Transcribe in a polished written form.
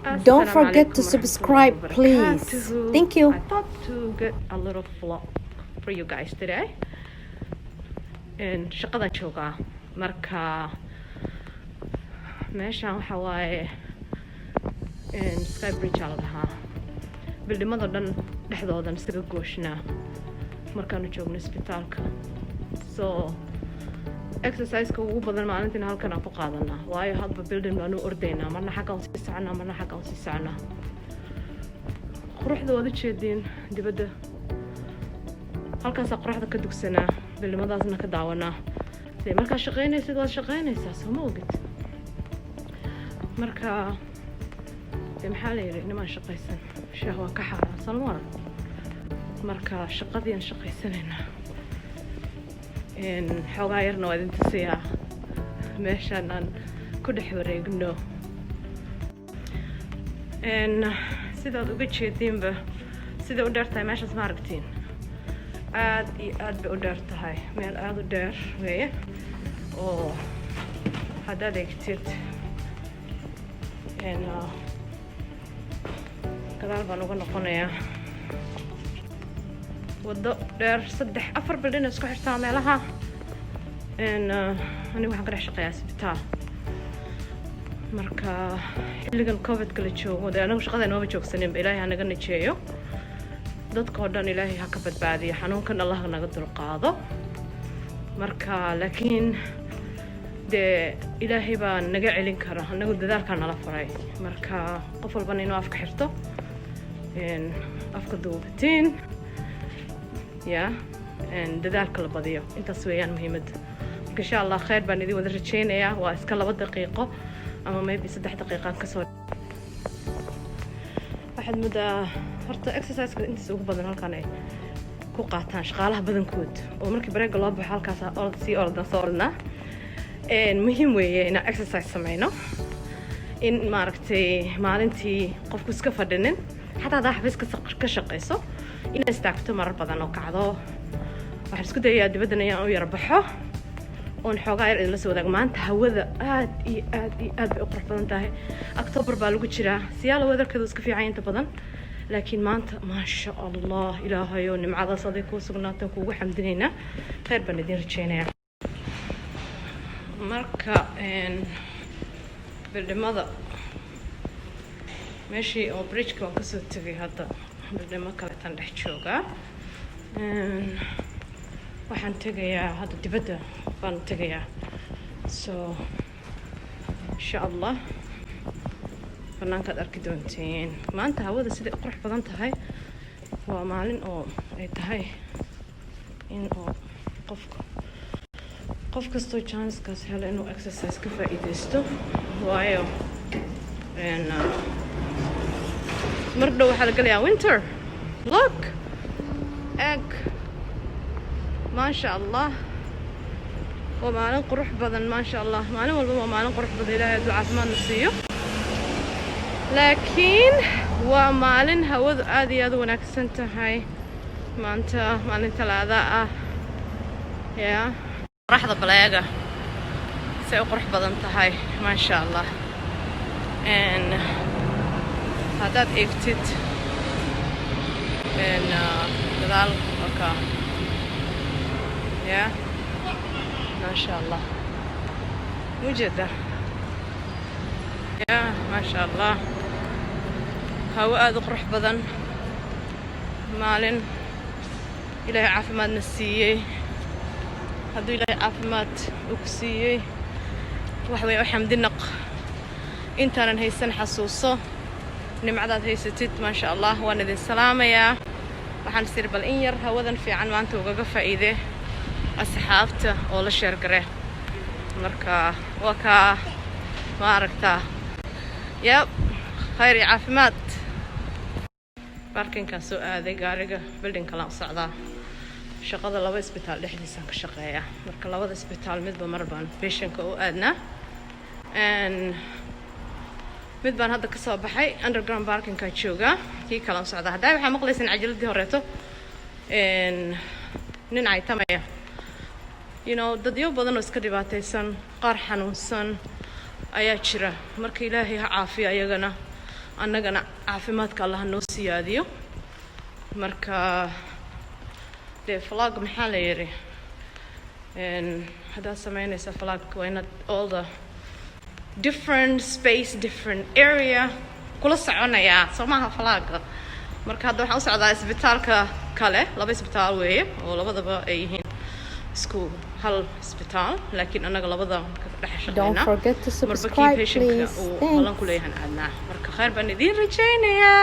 Don't forget to subscribe, please. Thank you. I thought to get a little vlog for you guys today. And shaqadan joogaa, marka meeshaan waxa waaye Sky Bridge aa la dhahaa. Buildingada dhan dhexdoodan isaga gooshnaa markaanu joogno isbitaalka. So exerciseka ugu badan maalintiina halkan aan ku qaadanaa, waayo hadba building baanu ordaynaa, marna xaggaan sii soconaa, marna xaggaan sii soconaa. Quruxda waad u jeediin dibadda, halkaasaa qoraxda ka dugsanaa, buildingadaasna ka daawanaa. Dee markaa shaqaynaysid waad shaqaynaysaa, soo ma ogid? Marka dee maxaa la yidhi, nimaan shaqaysan shaah waa ka xaaraan, salma waran. Marka shaqadiiaan shaqaysanaynaa, xoogaa yarna waa idin tusiyaa meeshaan aan ku dhex wareegno. Sidaad uga jeediinba, siday u dheer tahay meeshaas, ma aragtiin? Aad iyo aad bay u dheer tahay, meel aada u dheer weeye oo haddaad eegtid gadaal baan uga noqonayaa. Waddo dheer, saddex afar building isku xirtaa meelaha. Anigu waxaan ka dhex shaqeeyaa isbitaal. Marka xilligan Covidka la joogo, dee anagu shaqada nooma joogsaninba. Ilaahay ha naga najeeyo, dadkoo dhan Ilaahay ha ka badbaadiyo xanuunkan, Allah ha naga dulqaado. Marka laakiin dee Ilaahay baa naga celin kara, anagu dadaalkaa nala faray. Marka qof walbana inuu afka xirto, afka duubatiin ya, dadaalka la badiyo, intaas weeyaan muhiimadda. Marka insha Allah khayr baan idin wada rajeynayaa. Waa iska 2 daqiiqo ama maybe 3 daqiiqaan kasoo. Waxaad moodaa horta exerciseka intiisa ugu badan halkan ay ku qaataan shaqaalaha badankood, oo markii breakga loo baxo halkaas orod sii ordan soo ordnaa. Muhiim weeye inaan exercise sameyno, in maaragtay maalintii qofku iska fadhinin, xataa haddaa xafiis ka shaqeyso, inaad istaagto marar badan oo kacdo. Waxaan isku dayayaa dibaddan inaan u yara baxo oon xoogaa yar idinla soo wadaag. Maanta hawada aad iyo aad iyo aad bay u qurux badan tahay. October baa lagu jiraa, siyaala weatherkeedu iska fiican inta badan, laakiin maanta maasha Allah. Ilaahayo, nimcadaas aday kuu sugnaatan, kuugu xamdinaynaa. Khayr baan idin rajeynayaa. Marka buildingada meeshii oo bridgeka waan kasoo tegay, hadda buildingo kaleetan dhex joogaa. Waxaan tegayaa hadda, dibadda baan tegayaa. So insha Allah banaankaad arki doonteen maanta hawada siday u qurux badan tahay. Waa maalin oo ay tahay in oo qofka, qof kastoo chancekaas helo, inuu exercise ka faa'iideysto, waayo mar dhow waxaa la gelayaa winter. Look, eg, maasha Allah, waa maalin qurux badan, maasha Allah. Maalin walba waa maalin qurux badan, Ilaahay hadduu caafimaadna siiyo, laakiin waa maalin hawadu aad iyo aad u wanaagsan tahay maanta, maalin Talaada ah. Ya qoraxda baleega say u qurux badan tahay, maasha Allah. Haddaad eegtid gadaal waka ya, maasha Allah, mujeeda ya, maasha Allah, hawo aada u qurux badan, maalin Ilaahay caafimaadna siiyey. Hadduu Ilaahay caafimaad uu ku siiyey, waxa weeye u xamdinaq. Intaanan haysan, xasuuso nimcadaad haysatid, maasha Allah. Waan idin salaamayaa. Waxaan isiri bal in yar hawadan fiican maanta ugaga faa'iide asxaabta oo la share gare. Marka waa kaa, ma aragtaa? Yab, khayr iyo caafimaad. Parkingkaan soo aaday gaariga, building kalaan u socdaa. Shaqada laba isbitaal dhexdiisaan ka shaqeeyaa. Marka labada isbitaal midba mar baan patientka u aadnaa. Mid baan hadda kasoo baxay, underground parkingkaa joogaa, kii kalaan socdaa. Haddaa waxaa maqlaysaan cajaladii horeeto nin caytamaya, dadyo badan oo iska dhibaataysan, qaar xanuunsan ayaa jira. Marka Ilaahay ha caafiyo ayagana. Annagana caafimaadka Allaha noo siyaadiyo. Marka dee vlog maxaa la yidhi, haddaad sameynaysa vlog, waa inaad all the different space, different area kula soconayaa, soo maaha vlog-ga? Marka hadda waxaan u socdaa isbitaalka kale. Laba isbitaal weeye oo labadaba ay yihiin isku hal isbitaal, laakiin annaga labada ka dhex Don't shaqeynaa. forget to Marba kii subscribe, patientka please. uu balan ku Thanks. leeyahan aadnaa. Marka khayr baan idiin rajaynayaa.